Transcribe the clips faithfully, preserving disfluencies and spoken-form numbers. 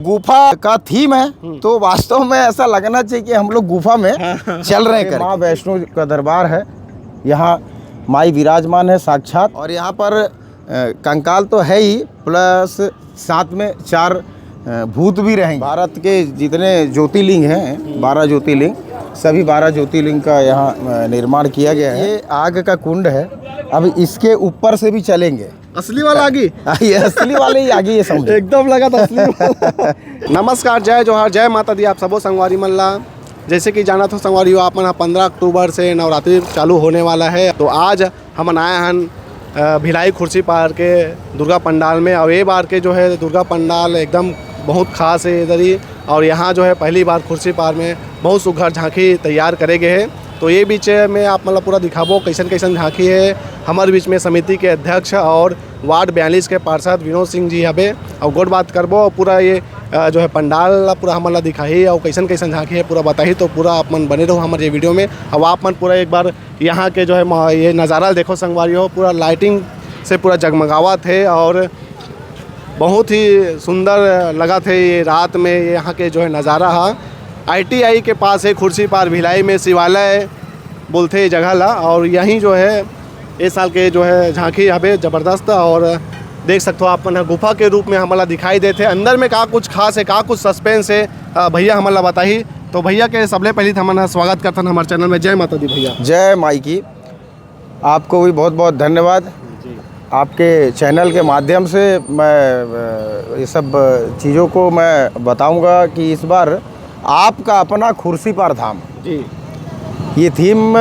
गुफा का थीम है, हम्म। तो वास्तव में ऐसा लगना चाहिए कि हम लोग गुफा में हाँ। चल रहे हैं ये करके। माँ वैष्णो का दरबार है, यहाँ माई विराजमान है साक्षात। और यहाँ पर अ, कंकाल तो है ही, प्लस साथ में चार अ, भूत भी रहेंगे। भारत के जितने ज्योतिर्लिंग हैं, बारह ज्योतिर्लिंग, सभी बारह ज्योतिर्लिंग का यहाँ अ, निर्माण किया गया है। ये आग का कुंड है, अब इसके ऊपर से भी चलेंगे। असली वाला आगी? हाँ, ये असली वाले ही आगी, ये समझो। एकदम लगा था असली वाला। नमस्कार, जय जोहार, जय माता दी आप सबो संगवारी मन ला। जैसे कि जानत हो संगवारी हो, आप मन ह पंद्रह अक्टूबर से नवरात्रि चालू होने वाला है, तो आज हमन आए हन अ, भिलाई खुर्सीपार के दुर्गा पंडाल में। और ये बार के जो है दुर्गा पंडाल एकदम बहुत खास है इधर ही। और यहाँ जो है पहली बार खुर्सीपार में बहुत सुघर झांकी तैयार करे गए है। तो ये बीच में आप मतलब पूरा दिखाबो कैसन कैसन झांकी है। हमारे बीच में समिति के अध्यक्ष और वार्ड बयालीस के पार्षद विनोद सिंह जी हबे और गोठ बात करबो और पूरा ये अ, जो है पंडाल ला पूरा हमन ला दिखाही और कैसन कैसन झांकी है पूरा बताही। तो पूरा आप मन बने रहो हमारे ये वीडियो में। अब आप मन पूरा एक बार यहाँ के जो है म-, ये नज़ारा देखो संगवारी हो, पूरा लाइटिंग से पूरा जगमगावत है और बहुत ही सुंदर लगत है ये रात में ये यहाँ के जो है नज़ारा हा। आईटीआई के पास है खुर्सीपार भिलाई में शिवालय बोलथे ये जगह ला। और यहीं जो है ए साल के जो है झांकी हबे जबरदस्त। और देख सकते हो आप मन ह गुफा के रूप में हमला दिखाई देथे। अंदर में का कुछ खास है, का कुछ सस्पेंस है, अ, भैया हमला बताही। तो भैया के सबले पहले तो हमन ह स्वागत करथन हमारे चैनल में। जय माता दी भैया। जय माई की। आपको भी बहुत बहुत धन्यवाद। जी। आपके चैनल के माध्यम से मैं अ, ये सब चीज़ों को मैं बताऊंगा कि इस बार आपका अपना खुर्सीपार धाम। जी। ये थीम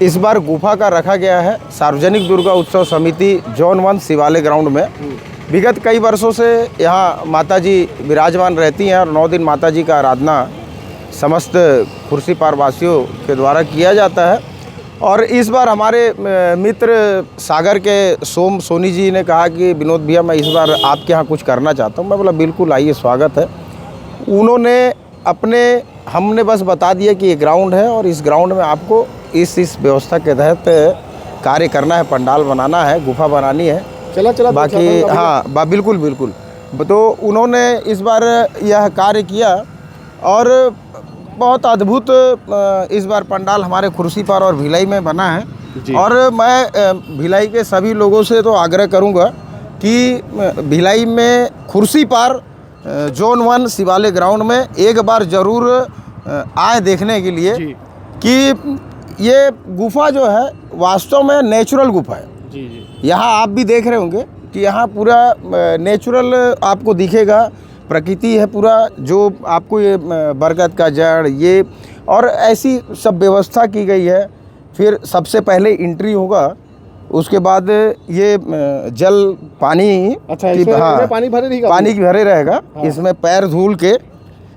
इस बार गुफा का रखा गया है, सार्वजनिक दुर्गा उत्सव समिति जोन वन शिवालय ग्राउंड में। हम्म। विगत कई वर्षों से यहाँ माता जी विराजमान रहती हैं और नौ दिन माता जी का आराधना समस्त खुर्सीपार वासियों के द्वारा किया जाता है। और इस बार हमारे अ, मित्र सागर के सोम सोनी जी ने कहा कि विनोद भैया, मैं इस बार आपके यहाँ कुछ करना चाहता हूँ। मैं बोला बिल्कुल आइए, स्वागत है। उन्होंने अपने, हमने बस बता दिया कि ये ग्राउंड है और इस ग्राउंड में आपको इस इस व्यवस्था के तहत कार्य करना है, पंडाल बनाना है, गुफा बनानी है। चला चला बाकी हाँ बा, बिल्कुल बिल्कुल। तो उन्होंने इस बार यह कार्य किया और बहुत अद्भुत अ, इस बार पंडाल हमारे खुर्सीपार और भिलाई में बना है। जी। और मैं अ, भिलाई के सभी लोगों से तो आग्रह करूंगा कि अ, भिलाई में खुर्सीपार अ, जोन वन शिवालय ग्राउंड में एक बार जरूर अ, आए देखने के लिए जी। कि ये गुफा जो है वास्तव में नेचुरल गुफा है। जी जी। यहाँ आप भी देख रहे होंगे कि यहाँ पूरा नेचुरल आपको दिखेगा, प्रकृति है पूरा। जो आपको ये अ, बरगद का जड़, ये और ऐसी सब व्यवस्था की गई है। फिर सबसे पहले एंट्री होगा, उसके बाद ये अ, जल पानी अच्छा, की इसमें हाँ, इनमें पानी भरे रहेगा? पानी की भरे रहेगा। हाँ। इसमें पैर धूल के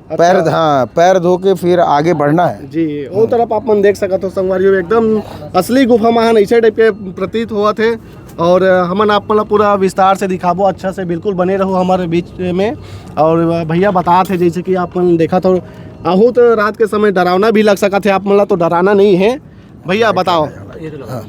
अच्छा। पैर हाँ, पैर धो के फिर आगे बढ़ना है। जी, वो तरफ आप मन देख सकत हो संगवारी हो, एकदम असली गुफा महान ऐसे टाइप के प्रतीत होवत है। और अ, हमन आप मन ला पूरा विस्तार से दिखाबो, अच्छा से बिल्कुल बने रहो हमारे बीच में। और अ, भैया बतात है, जैसे कि आप मन देखत हो, आहू तो रात के समय डरावना भी लग सकत है आप मन ला, तो डराना नहीं है। भैया बताओ। हाँ।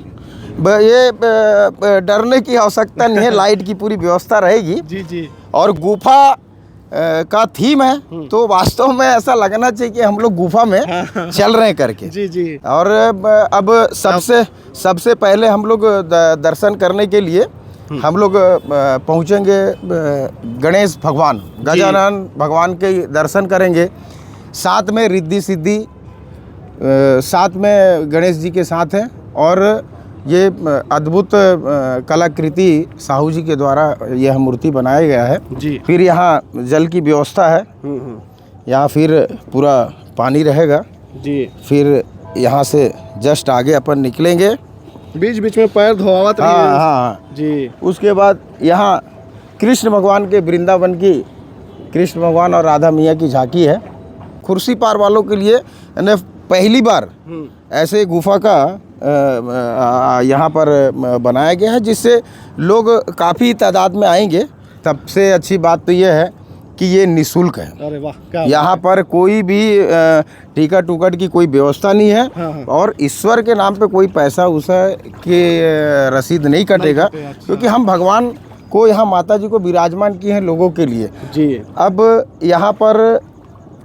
ब-, ये अ, अ, डरने की आवश्यकता नहीं है, लाइट की पूरी व्यवस्था रहेगी। जी जी। और गुफा अ, का थीम है, हम्म। तो वास्तव में ऐसा लगना चाहिए कि हम लोग गुफा में हाँ। चल रहे हैं करके। जी जी। और अ, अब सबसे सबसे पहले हम लोग द-, दर्शन करने के लिए हम्म। हम लोग अ, पहुँचेंगे अ, गणेश भगवान, जी। गजानन भगवान के दर्शन करेंगे। साथ में रिद्धि सिद्धि अ, साथ में गणेश जी के साथ हैं और ये अ, अद्भुत अ, कलाकृति साहू जी के द्वारा यह मूर्ति बनाया गया है। जी। फिर यहाँ जल की व्यवस्था है। हम्म हम्म। यहाँ फिर पूरा पानी रहेगा। जी। फिर यहाँ से जस्ट आगे अपन निकलेंगे। बीच बीच में पैर धोआवत हाँ रहिए। हाँ हाँ। जी। उसके बाद यहाँ कृष्ण भगवान के वृंदावन की, कृष्ण भगवान और राधा मैया की झांकी है। खुर्सीपार वालों के लिए यानी पहली बार हम्म। ऐसे गुफा का अ, अ, यहाँ पर अ, बनाया गया है, जिससे लोग काफ़ी तादाद में आएंगे। सबसे अच्छी बात तो ये है कि ये निशुल्क है। अरे वाह, क्या बात यहाँ है। पर कोई भी अ, टिकट उकट की कोई व्यवस्था नहीं है हाँ, हाँ। और ईश्वर के नाम पे कोई पैसा उसा के अ, रसीद नहीं कटेगा, कटे, अच्छा। क्योंकि हम भगवान को यहाँ माता जी को विराजमान किए हैं लोगों के लिए। जी। अब यहाँ पर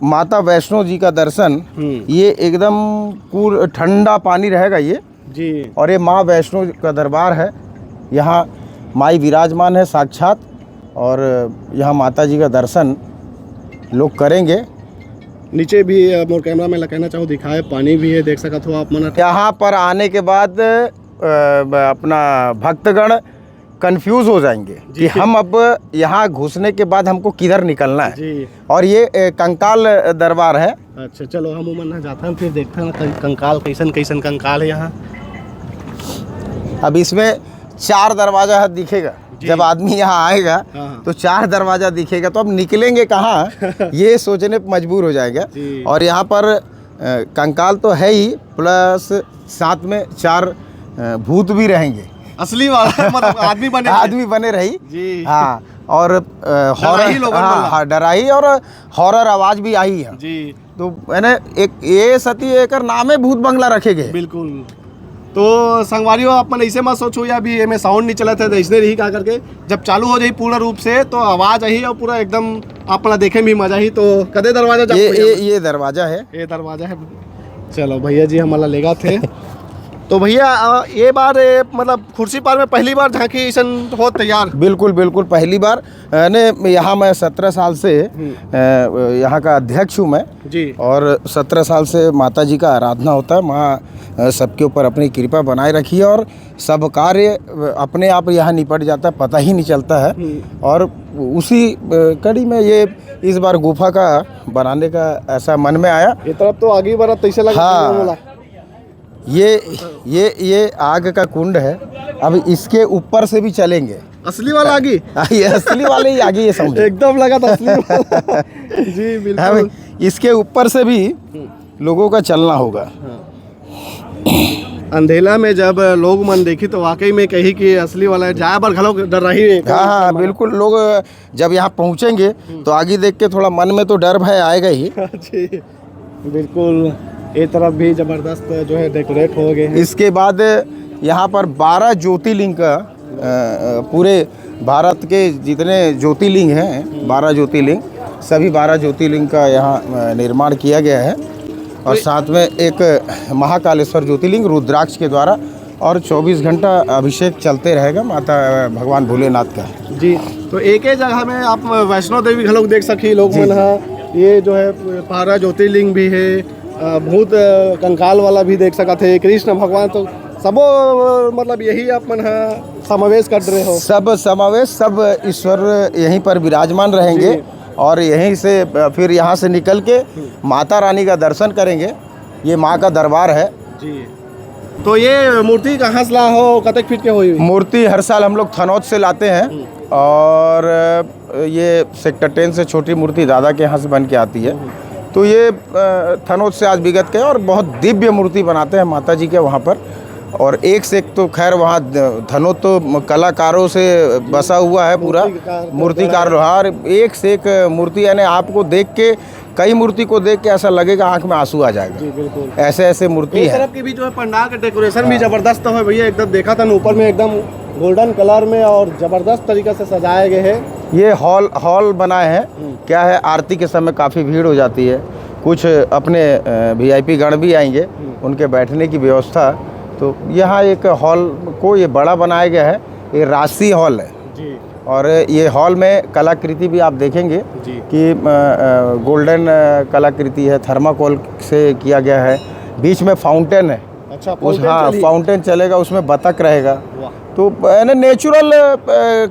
माता वैष्णो जी का दर्शन, हम्म। ये एकदम कूल, ठंडा पानी रहेगा ये। जी। और ये माँ वैष्णो का दरबार है, यहाँ माई विराजमान है साक्षात, और यहाँ माता जी का दर्शन लोग करेंगे। नीचे भी, अ, मोर कैमरा में ला कहना चाहूँ, दिखाए, पानी भी है, देख सकत हो आप मन। यहाँ पर आने के बाद, अ, ब-, अपना भक्तगण कंफ्यूज हो जाएंगे जी। कि हम अब यहाँ घुसने के बाद हमको किधर निकलना है। जी। और ये, अ, कंकाल दरबार है। अच्छा, चलो हम उमन यहाँ जाथन, फिर देखथन कं-, कंकाल, कैसन कैसन कंकाल है यहाँ। अब इसमें चार दरवाजा है दिखेगा। जी। जब आदमी यहाँ आएगा, हाँ, हाँ। तो चार दरवाजा दिखेगा, तो अब निकलेंगे कहाँ, ये सोचने पर मजबूर हो जाएगा। जी। और यहाँ पर, अ, कंकाल तो है ही, प्लस साथ में चार, अ, भूत भी रहेंगे। असली वाला, मतलब, आदमी बने रहे। आदमी बने रही। जी। हाँ, और, अ, डराही हॉरर, लोगन हाँ, मन ला। हाँ, डराही और हॉरर आवाज भी आई है। जी। तो मैंने एक, ये सती एकर नामे भूत बंगला रखे गए। बिल्कुल। तो संगवारी हो, आप मन ऐसे मत सोचो या अभी एमे साउंड नहीं चलत है, तो ऐसने रही का करके, जब चालू हो जाही पूर्ण रूप से, तो आवाज आही और पूरा एकदम आप मन ला देखे में भी मजा आही। तो कदे दरवाजा जा ये, भैया? ये, ये दरवाजा है। ये दरवाजा है। चलो भैया जी, हमन ला लेगा थे। तो भैया, अ, ये बार, ए, मतलब, खुर्सीपार में पहली बार झांकी ऐसन होत तैयार? बिल्कुल, बिल्कुल, पहली बार। अ, ने, यहाँ मैं सत्रह साल से, हम्म। अ, यहाँ का अध्यक्ष हूँ मैं। जी। और सत्रह साल से माता जी का आराधना होता है। माँ, अ, सबके ऊपर अपनी कृपा बनाए रखी है और सब कार्य, अ, अपने आप यहाँ निपट जाता है, पता ही नहीं चलता है। हम्म। और उसी, अ, कड़ी में ये इस बार गुफा का बनाने का ऐसा मन में आया। ये तरफ तो आगे बार तैसे लगा हाँ। बोला। ये, ये, ये आग का कुंड है। अब इसके ऊपर से भी चलेंगे। असली वाला आगी? हाँ, ये असली वाले ही आगी, ये समझो। एकदम लगा था असली वाला। जी, बिल्कुल। हाँ भाई, इसके ऊपर से भी हम्म। लोगों का चलना होगा। हाँ। अंधेला में जब लोग मन देखी तो वाकई में कही कि असली वाला है, जाए बर घलो डर रही है। हाँ, हाँ, बिल्कुल। लोग जब यहाँ पहुँचेंगे हम्म। तो आगे देख के थोड़ा मन में तो डर भय आएगा ही। जी। बिल्कुल, ये तरफ भी जबरदस्त जो है डेकोरेट हो गए हैं। इसके बाद यहाँ पर बारह ज्योतिर्लिंग का, अ, अ, पूरे भारत के जितने ज्योतिर्लिंग हैं, बारह ज्योतिर्लिंग, सभी बारह ज्योतिर्लिंग का यहाँ, अ, निर्माण किया गया है। और तो साथ में एक महाकालेश्वर ज्योतिर्लिंग रुद्राक्ष के द्वारा और चौबीस घंटा अभिषेक चलते रहेगा माता, भगवान भोलेनाथ का। जी, तो एक ही जगह में आप वैष्णो देवी घलोक देख सकी लोग जी, मन जी। ह। ये जो है बारह ज्योतिर्लिंग भी है, अ, भूत, अ, कंकाल वाला भी देख सकत है, कृष्ण भगवान, तो सबो, अ, मतलब यही आप मन ह समावेश कर रहे हो। सब समावेश, सब ईश्वर यहीं पर विराजमान रहेंगे जी। और यहीं से, अ, फिर यहाँ से निकल के हम्म। माता रानी का दर्शन करेंगे। ये माँ का दरबार है। जी। तो ये मूर्ति कहाँ से ला हो, कतक फीट के होई? मूर्ति हर साल हम लोग थनौद से लाते हैं हम्म। और ये सेक्टर टेन से छोटी मूर्ति दादा के यहाँ से बन के आती है। हम्म। तो ये, अ, थनौद से आज विगत के और बहुत दिव्य मूर्ति बनाते हैं माता जी के वहाँ पर। और एक से एक तो खैर वहाँ द-, थनौद तो कलाकारों से बसा हुआ है पूरा। मूर्तिकार, मूर्तिकार लोहार, एक से एक मूर्ति, यानी आपको देख के कई मूर्ति को देख के ऐसा लगेगा आंख में आंसू आ जाएगा। जी, बिल्कुल। ऐसे ऐसे मूर्ति इस है। तरफ की भी जो है पंडाल का डेकोरेशन भी हाँ। जबरदस्त है भैया, एकदम देखा था ना ऊपर में एकदम गोल्डन कलर में और जबरदस्त तरीका से सजाए गए हैं। ये हॉल, हॉल बनाए हैं। हम्म। क्या है, आरती के समय काफ़ी भीड़ हो जाती है, कुछ अपने, अ, वीआईपी गण भी आएंगे, हम्म। उनके बैठने की व्यवस्था। तो यहाँ एक हॉल को ये बड़ा बनाया गया है, ये राशि हॉल है। जी। और ये हॉल में कलाकृति भी आप देखेंगे जी। कि, अ, अ, गोल्डन, अ, कलाकृति है, थर्माकोल से किया गया है, बीच में फाउंटेन है। अच्छा, उस, फाउंटेन हाँ, चली? फाउंटेन चलेगा, उसमें बतख रहेगा। वाह। तो, अ, यानी नेचुरल, अ,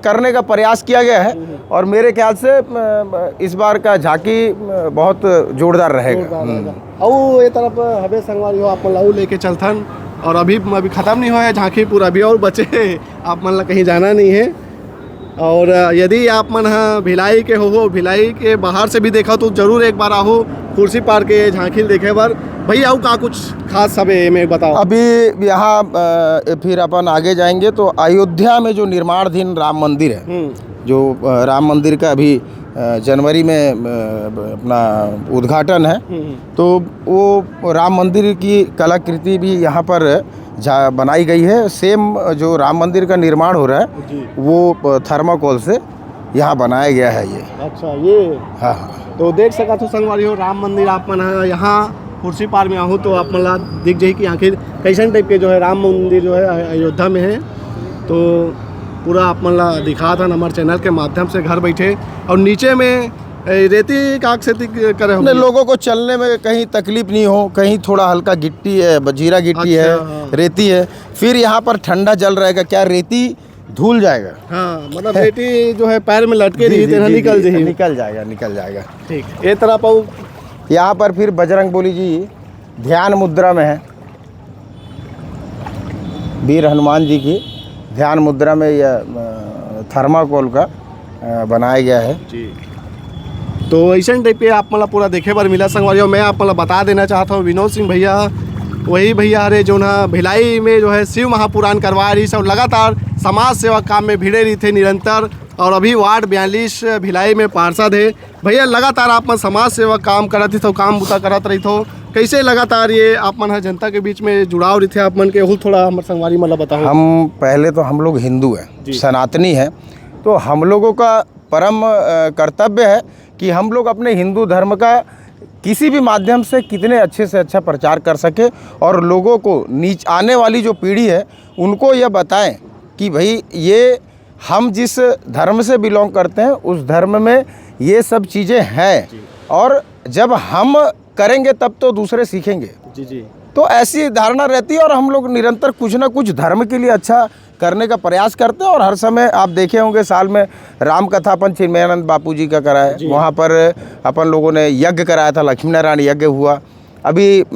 करने का प्रयास किया गया है हम्म। और मेरे ख्याल से, अ, इस बार का झांकी, अ, बहुत जोरदार रहेगा। जोरदार हम्म। रहेगा। अउ ये तरफ हबे संगवारी हो, आप मन ला अउ लेके चलथन। और अभी, अभी खत्म नहीं हुआ है झांकी पूरा, अभी और बचे हैं, आप मन ला कहीं जाना नहीं है। और यदि आप मन ह भिलाई के हो, हो, भिलाई के बाहर से भी देखा तो जरूर एक बार आहो खुर्सीपार के झांकी ल देखे बर। भैया, अउ का कुछ खास हबे एमे बताओ। अभी यहाँ, अ, फिर अपन आगे जाएंगे तो अयोध्या में जो निर्माणाधीन राम मंदिर है, हम्म। जो, अ, राम मंदिर का अभी, अ, जनवरी में अ, अपना उद्घाटन है। हम्म। तो वो राम मंदिर की कलाकृति भी यहाँ पर जा बनाई गई है। सेम जो राम मंदिर का निर्माण हो रहा है, जी। वो थर्माकोल से यहाँ बनाया गया है ये। अच्छा, ये। हाँ, हाँ। तो देख सकत हो संगवारी हो, राम मंदिर आप मन ह यहाँ खुर्सीपार में आहू तो आप मन ला दिख जाही कि आखिर कैसन टाइप के जो है राम मंदिर जो है अयोध्या में है। तो पूरा आप मन ला दिखात हन हमर चैनल के माध्यम से घर बैठे। और नीचे में ए, रेती काक से ती करे नहीं, होंगे। लोगों को चलने में कहीं तकलीफ नहीं हो, कहीं थोड़ा हल्का गिट्टी है, बजीरा गिट्टी अच्छा, है, हाँ। रेती है, फिर यहाँ पर ठंडा जल रहेगा, क्या रेती धुल जाएगा। हाँ, मतलब रेती जो है पैर में लटके जी, रही, जी, तेना जी, निकल जी, जाही। निकल जाएगा, निकल जाएगा। ठीक, ये तरफ आओ। यहाँ पर फिर बजरंग बली जी ध्यान मुद्रा में है, वीर हनुमान जी की ध्यान मुद्रा में यह, अ, थर्माकोल का, अ, बनाया गया है। जी। तो ऐसन टाइप के आप मन ला पूरा देखे बर मिला संगवारी हो। मैं आप मन ला बता देना चाहत हूँ, विनोद सिंह भैया वही भैया हरे जो ना भिलाई में जो है शिव महापुराण करवा रही सब लगातार समाज सेवा काम में भिड़े रही थे निरंतर। और अभी वार्ड बयालीस भिलाई में पार्षद है भैया, लगातार आप मन समाज सेवा काम करत रहिथो, काम बुता करत रहिथो, कैसे लगातार ये आप मन ह जनता के बीच में जुड़ाव रहिथे आप मन के, ओहू थोड़ा हमर संगवारी मन ला बताओ। हम पहले तो हम लोग हिंदू हैं, जी। सनातनी हैं, तो हम लोगों का परम, अ, कर्तव्य है कि हम लोग अपने हिंदू धर्म का किसी भी माध्यम से कितने अच्छे से अच्छा प्रचार कर सके और लोगों को नीच-, आने वाली जो पीढ़ी है उनको यह बताएं कि भाई ये हम जिस धर्म से बिलोंग करते हैं उस धर्म में ये सब चीज़ें हैं। जी। और जब हम करेंगे तब तो दूसरे सीखेंगे। जी, जी। तो ऐसी धारणा रहती है और हम लोग निरंतर कुछ ना कुछ धर्म के लिए अच्छा करने का प्रयास करते हैं। और हर समय आप देखे होंगे साल में राम कथा अपन चिन्मयानंद बापू जी का कराए, जी। वहाँ पर अपन लोगों ने यज्ञ कराया था, लक्ष्मी नारायण यज्ञ हुआ। अभी अ,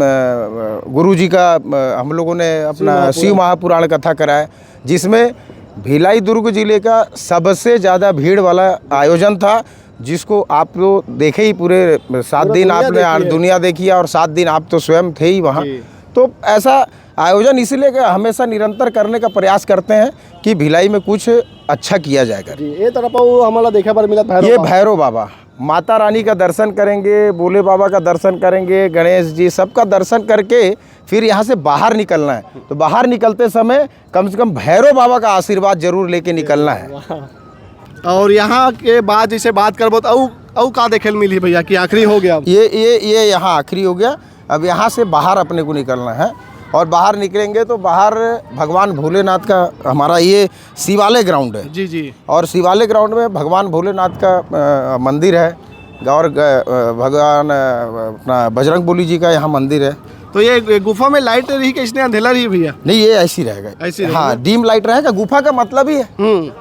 गुरु जी का अ, हम लोगों ने अपना शिव महापुराण। शिव महापुराण कथा कराया, जिसमें भिलाई दुर्ग जिले का सबसे ज़्यादा भीड़ वाला आयोजन था, जिसको आप तो देखे ही पूरे सात पूरा दिन दुनिया आपने देखी है। दुनिया देखी है और सात दिन आप तो स्वयं थे ही वहाँ। जी। तो ऐसा आयोजन इसीलिए कि हमेशा निरंतर करने का प्रयास करते हैं कि भिलाई में कुछ अच्छा किया जाए कर। जी, ये तरफ वो हमला देखे बर मिलत भैरव ये बाबा। भैरव बाबा, माता रानी का दर्शन करेंगे, भोले बाबा का दर्शन करेंगे, गणेश जी सबका दर्शन करके फिर यहाँ से बाहर निकलना है। तो बाहर निकलते समय कम से कम भैरव बाबा का आशीर्वाद जरूर लेके निकलना है। वाह। और यहाँ के बाद जैसे बात करबो तो अउ, अउ का देखे ल मिलही भैया कि आखिरी हो गया? ये, ये, ये यहाँ आखिरी हो गया। अब यहाँ से बाहर अपने को निकलना है और बाहर निकलेंगे तो बाहर भगवान भोलेनाथ का हमारा ये शिवालय ग्राउंड है। जी, जी। और शिवालय ग्राउंड में भगवान भोलेनाथ का, अ, मंदिर है और ग-, अ, भगवान, अ, अपना बजरंग बली जी का यहाँ मंदिर है। तो ये, ये गुफा में लाइट रही कि इसने अंधेला रही भैया? नहीं, ये ऐसी रहेगा। ऐसी रहेगा? हाँ, डीम लाइट रहेगा। गुफा का मतलब ही है। हम्म।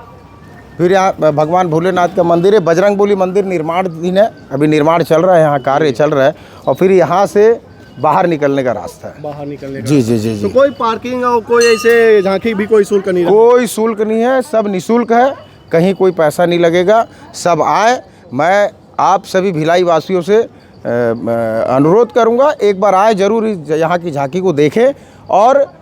फिर यहाँ भगवान भोलेनाथ का मंदिर है, बजरंग बली मंदिर निर्माणाधीन है, अभी निर्माण चल रहा है, यहाँ कार्य चल रहा है। और फिर यहाँ से बाहर निकलने का रास्ता है। बाहर निकलने का जी, रास्ता। जी, जी, तो जी। कोई पार्किंग और कोई ऐसे झांकी भी कोई शुल्क नहीं रहा? कोई शुल्क नहीं है, सब निशुल्क है, कहीं कोई पैसा नहीं लगेगा। सब आए, मैं आप सभी भिलाई वासियों से, अ, अ, अनुरोध करूंगा, एक बार आए जरूर इस ज-, यहाँ की झांकी को देखें। और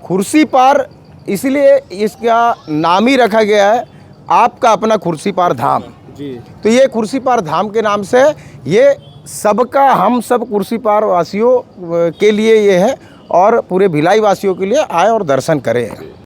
खुर्सीपार, इसलिए इसका नाम ही रखा गया है आपका अपना खुर्सीपार धाम। जी। तो ये खुर्सीपार धाम के नाम से ये सबका, हम सब खुर्सीपार वासियों, अ, के लिए ये है और पूरे भिलाई वासियों के लिए आए और दर्शन करें।